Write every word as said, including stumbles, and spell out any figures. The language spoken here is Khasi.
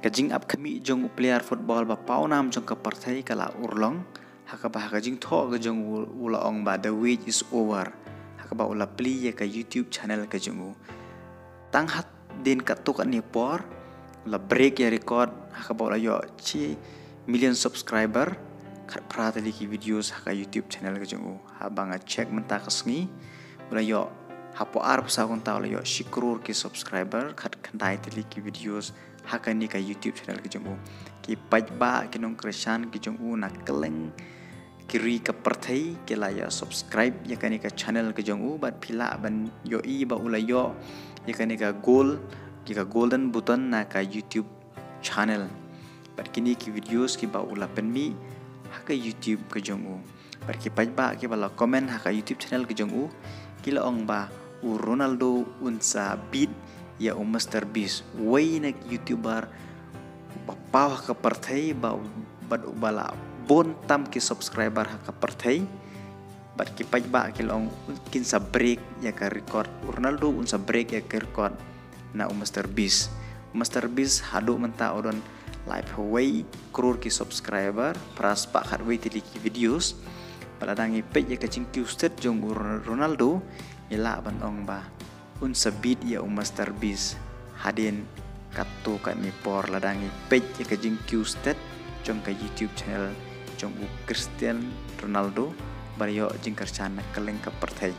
Ka jingap khmih jong u player football ba pawnam jong ka pyrthei ka la urlong, ha kaba ha ka jingthoh ka jong u u la ong ba the wait is over, ha kaba u la plie ïa ka YouTube channel ka jong u. Tang hadien katto katne por u la break ïa record, ha kaba u la ïoh shi million subscriber, khatphra tylli ki videos ha ka YouTube channel ka jong u. Haba nga check mynta ka sngi, u la ïoh, hapoh arphew saw kynta u la ïoh shi klur ki subscriber, khatkhyndai tylli ki videos ha kane ka YouTube channel ka jong u. Ki paidbah, ki nongkyrshan ki jong u na kylleng ki ri ka pyrthei ki la ïa subscribe ïa kane ka channel ka jong u, bad phi lah ban ïohi ba u la ïoh ïa kane ka gold, ïa ka golden button na ka YouTube channel. Bad kine ki videos kiba u la pynmih ha ka YouTube ka jong u. Bad ki paidbah kiba la comment ha ka YouTube channel ka jong u, ki la ong ba u Ronaldo un sa beat ïa u Mister Beast, uwei na ki YouTuber ba paw ha ka pyrthei, ba, bad uba la bun tam ki subscriber ha ka pyrthei. Bad ki paidbah ki la ong kin sa break ïa ka record, u Ronaldo un sa break ïa ka record na u Mister Beast. U Mister Beast haduh mynta u don laiphew wei klur ki subscriber, phra spah khatwei tylli ki videos. Bad lada ngi peit ïa ka jingkiew stet jong u Ronaldo, ngi lah ban ong ba un sa beat ïa u Mister Beast hadien katto katne por, lada ngi peit ïa ka jingkiew stet jong ka YouTube channel jong u Cristiano Ronaldo ba la ïoh jingkyrshan na kylleng ka pyrthei.